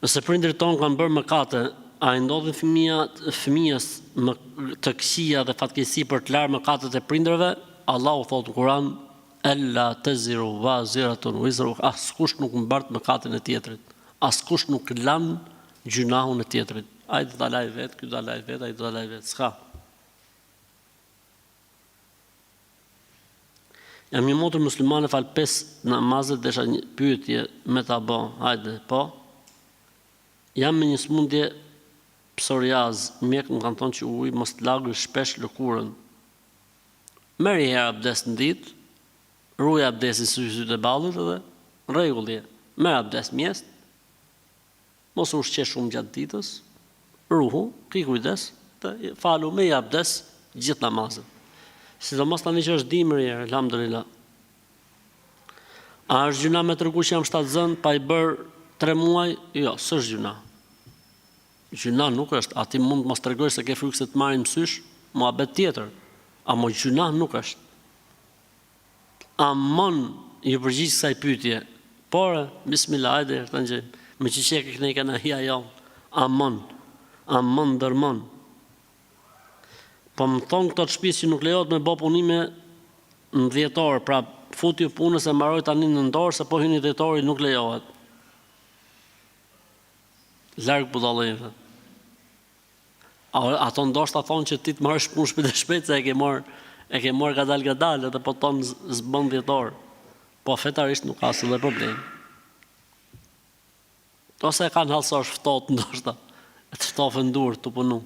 Nëse prindërit tonë kanë bërë mëkate, a i ndodhin fëmija, fëmijës më të këqija dhe fatkeqësi për të larë mëkatet e prindërve? Allahu thotë në Kur'an, Ella teziru vaziratun wizra ukhra, askush nuk mbart mëkatin e tjetrit, askush nuk lan gjynahun e tjetrit. Ai do ta lajë vetë, ky do ta lajë vetë, ai do ta lajë vetë, s'ka. Jam një motër muslimane fal 5 namaze desha një pyetje me ta bo hajde po jam me një smundje psoriaz mjekët më kanë thonë që uji mos të lagësh shpesh lëkurën merr një herë abdes në ditë ruaj abdesin si sytë e ballit edhe në rregull je merr abdes mëngjes Mos u ushqe shumë gjatë ditës, ruhu, ki kujdes, dhe falu me një abdes gjithë namazet. Sidomos tani që është dimër i elhamdulillah. A është gjynah me tregu që jam shtatzën pa i bërë 3 muaj? Jo, s'është gjynah. Gjynah nuk është. A ti mund të mos tregosh se ke frikë se të marrin mësysh? Muhabet tjetër. Amo gjynah nuk është. Amon iu përgjigj kësaj pyetje. Por, bismillah, hajde ta ngjejmë. Me që qeke kënej kena hija jonë. Amon, amon ndërmon. Po më thonë këto të shpisë që nuk lejohet me bo punime në dhjetor, pra futju punës e mbaroj tani në nëntor, se po hyni dhjetori nuk lejohet. Larg budallenjve. Ato ndoshta thonë që ti të marrësh punë shpejt e shpejt se e ke marr e ke marr gadal gadal edhe po thonë s'bën dhjetor. Po fetarisht nuk ka asnjë lloj problemi. Ose e kanë hall se është ftohtë ndoshta, e të ftofen durt tu punu.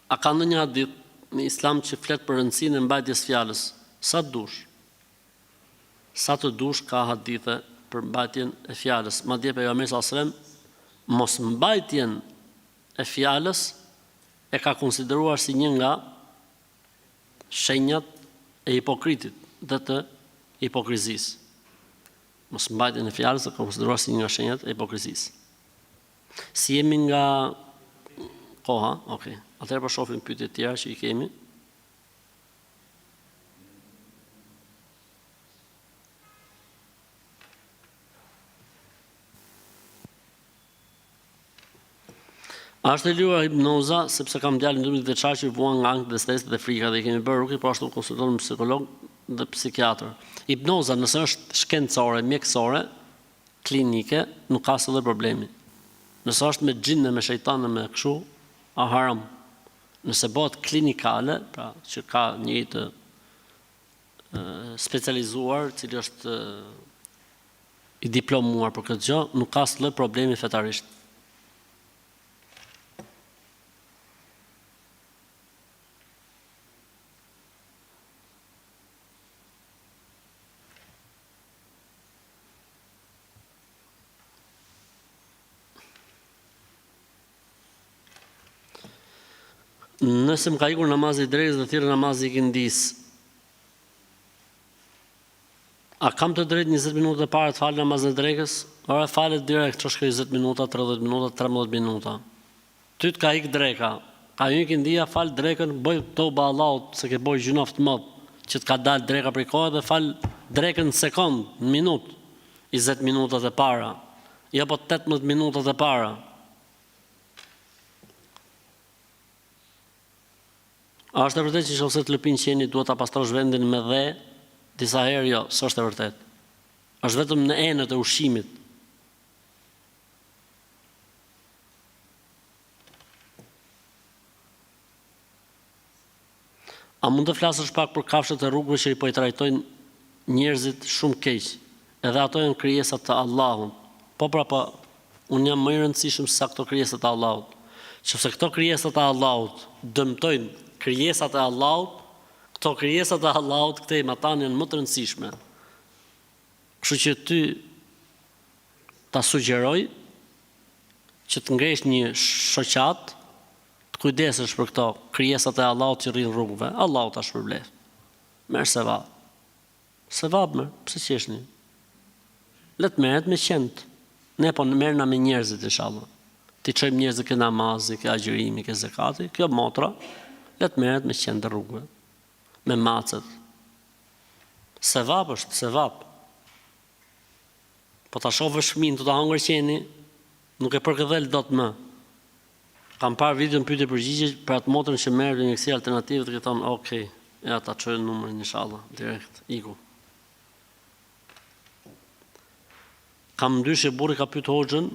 A ka ndonjë hadith në Islam që flet për rëndësinë e mbajtjes fjalës? Sa të dush. Sa të dush ka hadithe për mbajtjen e fjalës. Madje pejgamberi sallallahu alajhi wasallam mosmbajtjen e fjalës e ka konsideruar si një nga shenjat e hipokritit dhe të hipokrizisë. Mosmbajtjen e fjalës e ka konsideruar si një nga shenjat e hipokrizisë. Si jemi nga koha, ok. Atëherë po shohim pyetje të tjera që i kemi. A është e lejuar hipnoza, sepse kam djalin 12 vjeçar që vuan nga ankthi dhe stresi dhe frika dhe i kemi bërë rukje, po ashtu konsultohem me psikolog dhe psikiatër. Hipnoza nëse është shkencore, mjekësore, klinike, nuk ka asnjë lloj problemi. Nëse është me xhin e me shejtan e me kështu, a haram. Nëse bëhet klinikale, pra që ka njeri të specializuar, cili është i diplomuar për këtë gjë, nuk ka asnjë lloj problemi fetarisht. Nëse më ka ikur namazi i drekës dhe thirret namazi i ikindisë, A kam të drejtë 20 minutat e para të fal namazin e drekës? Ore falet direkt, ç'është kjo 20 minuta, 30 minuta, 13 minuta. Ty të ka ik dreka. Ka hy ikindia, fal drekën, bëj toba Allahut se ke bërë gjynah të madh, që të ka dalë dreka prej kohe dhe fal drekën në sekond, në minutë, 20 minutat e para. Jo po 18 minutat e para. A është e vërtetë që nëse të lëpin qeni duhet ta pastrosh vendin me dhe disa herë? Jo, s'është e vërtetë. Është vetëm në enët e ushqimit. A mund të flasësh pak për kafshët e rrugëve që po i trajtojnë njerëzit shumë keq? Edhe ato janë krijesa të Allahut. Po pra po, unë jam më i rëndësishëm se sa këto krijesa të Allahut. Qofse këto krijesa të Allahut dëmtojnë krijesat e Allahut, këto krijesa të Allahut këtej matanë janë më të rëndësishme. Kështu që ty ta sugjeroj që të ngresh një shoqatë të kujdesesh për këto krijesat e Allahut që rrinë rrugëve, Allahu ta shpërbleftë. Merr sevap. Sevap merr, pse qeshni? Le të merret me qentë. Ne po merrna me njerëzit inshallah. T'i çojmë njerëzit ke namazi, ke agjërimi, ke zekati, kjo motra le të merret me qentë e rrugëve, me macet. Sevap është, sevap. Po ta shofësh fëmijën tu ta hëngër qeni, nuk e përkëdhel dot më. Kam parë videon pyetje përgjigje për atë motrën që merret me mjekësi alternative të thonë ok, ja ta çoj numrin inshallah direkt iku. Kam mëdyshje burri ka pyet hoxhën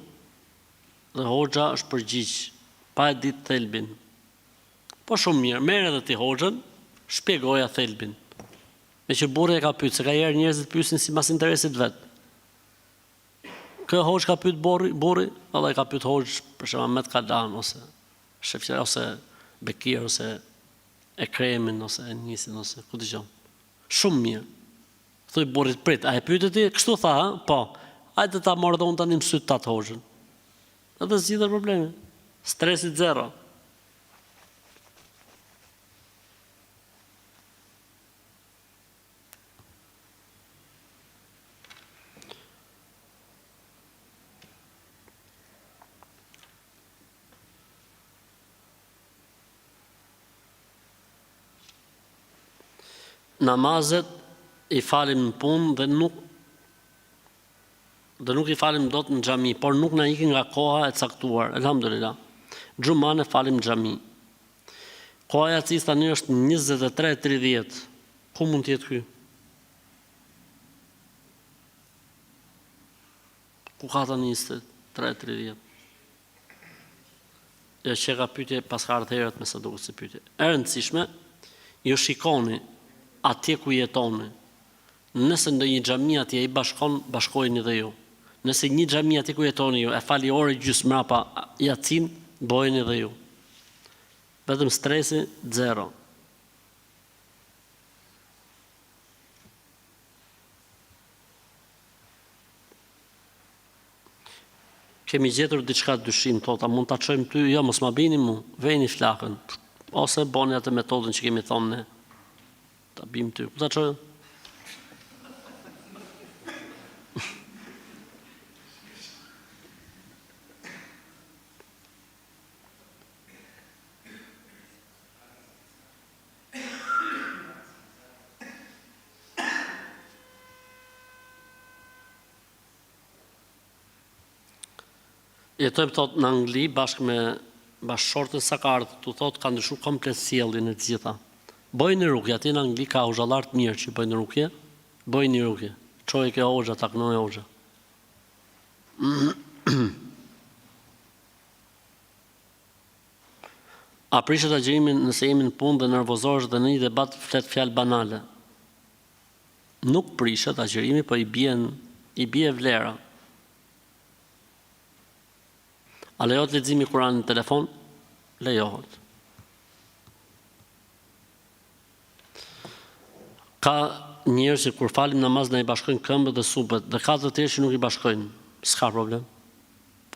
dhe hoxha është përgjigj pa e ditë thelbin. Po shumë mirë, merr edhe ti hoxhën, shpjegoja thelbin. Me që burri e ka pyet, se ka herë njerëzit pyesin sipas interesit vet. Kë hoxhë ka pyet burri, burri, valla e ka pyet hoxhë për shembull Ahmet Kalan ose Shefqet ose Bekir ose Ekremin ose Enisin ose ku dëgjon. Shumë mirë. Thuj burrit prit, a e pyete ti? Kështu tha, ha? Po. Hajde ta marr dhe unë tani në sytë tat hoxhën. Edhe zgjidhet problemi. Stresi zero. Namazet. I falim në punë dhe nuk dhe nuk i falim dot në xhami, por nuk na ikin nga koha e caktuar. Elhamdulillah. Xhumanë e falim në xhami. Koha e jacisë tani është 23:30. Ku mund të jetë ky? Ku ka tani 23:30? Jo që ka pyetje paska ardhur herët me sa duket si pyetje. E rëndësishme, ju shikoni atje ku jetoni. Nëse ndonjë xhami atje i bashkon, bashkojeni dhe ju. Nëse një xhami atje ku jetoni ju e fal një orë e gjysmë mrapa jacinë, bojeni dhe ju. Vetëm stresi zero. Kemi gjetur diçka të dyshimtë, thotë, a mund ta çojmë ty? Jo, mos ma bini mu, vejni flakën. Ose boni atë metodën që kemi thonë ne. Ta bim ty. Ku ta çojmë? Jetojmë thotë në Angli bashkë me bashkëshorten sa ka ardhur këtu thotë ka ndryshuar komplet sjelljen e të gjitha. Bëjini rukje, atje në Angli ka hoxhallarë të mirë që bëjnë rukje, bëjini rukje. Çoje ke hoxha, ta kënojë hoxha. A prishet agjërimi nëse jemi në punë dhe nervozohesh dhe në një debat flet fjalë banale? Nuk prishet agjërimi po i bien i bie vlera. A lejohet leximi i Kuranit në telefon? Lejohet. Ka njerëz që kur falim namaz na i bashkojnë këmbët dhe supet dhe ka të tjerë që nuk i bashkojnë. S'ka problem.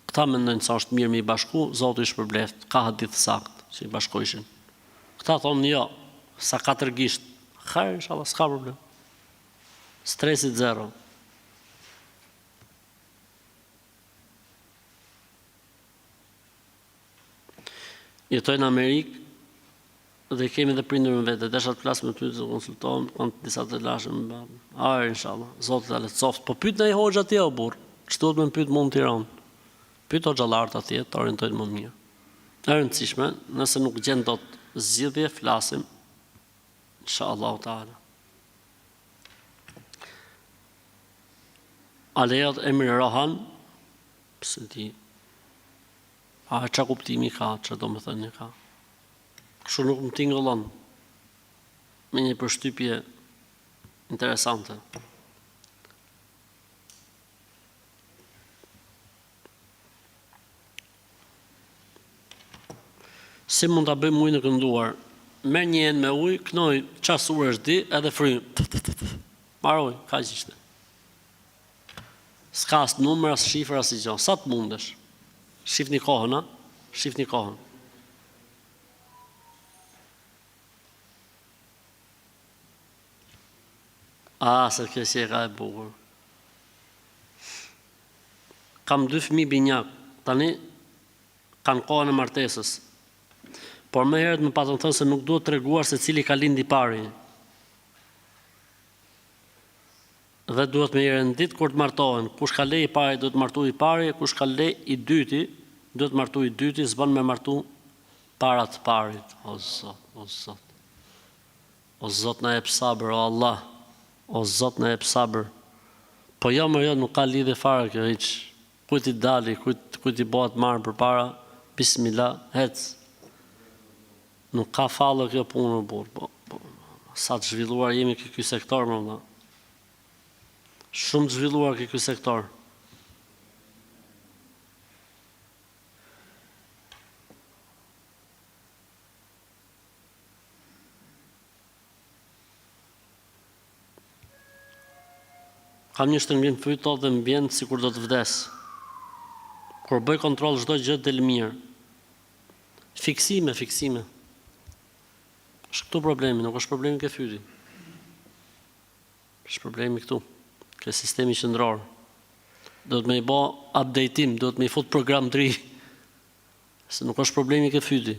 Këta mendojnë se është mirë me i bashku, Zoti i shpërbleftë. Ka hadith të saktë që i bashkojshin. Këta thonë jo, sa katër gisht. Hajr inshallah, s'ka problem. Stresi zero. Jetoj në Amerikë dhe kemi dhe prindër me vete. Desha të flas me ty të konsultohem, kam disa telashe me babën. Hajr inshallah, Zoti ta lehtësoftë. Po pyet ndonjë hoxhë atje o burr. Ç'duhet me më pyet mua në Tiranë? Pyet hoxhallarët atje, të orientojnë më mirë. E rëndësishme, nëse nuk gjen dot zgjidhje, flasim. Inshallah taala. A lejohet emri Rohan? S'e di. A ça kuptimi ka, ça domethënie ka? Kështu nuk më tingëllon me një përshtypje interesante. Si mund ta bëjmë ujin e kënduar? Merr një enë me ujë, kënoj ça suresh di edhe fryj. Mbaroi, kaq ishte. S'ka as numër, as shifër, as gjë. Sa të mundesh. Shifni kohën, a? Shifni kohën. A, se kjo si e ka e bukur. Kam dy fëmijë binjak. Tani kanë kohën e martesës. Por më herët më patën thënë se nuk duhet treguar se cili ka lind i pari. Dhe duhet me i rendit kur të martohen, kush ka le i pari duhet martu i pari, kush ka le i dyti duhet martu i dyti, s'bën me martu para të parit. O Zot, o Zot. O Zot na jep sabër, o Allah. O Zot na jep sabër. Po jo më jo, nuk ka lidhje fare kjo hiç. Kujt i dali, kujt kujt i bëhet marrë përpara, bismillah, hec. Nuk ka fallo kjo punë o burrë, po, po, sa të zhvilluar jemi ke ky sektor më vëlla. Shumë të zhvilluar ke ky sektor. Kam një shtrëngim fyt thotë dhe më vjen sikur do të vdes. Kur bëj kontroll çdo gjë del mirë. Fiksime, fiksime. Është këtu problemi, nuk është problemi ke fyti. Është problemi këtu, ke sistemi qendror. Duhet me i bo updateim, duhet me i fut program të ri. Se nuk është problemi ke fyti.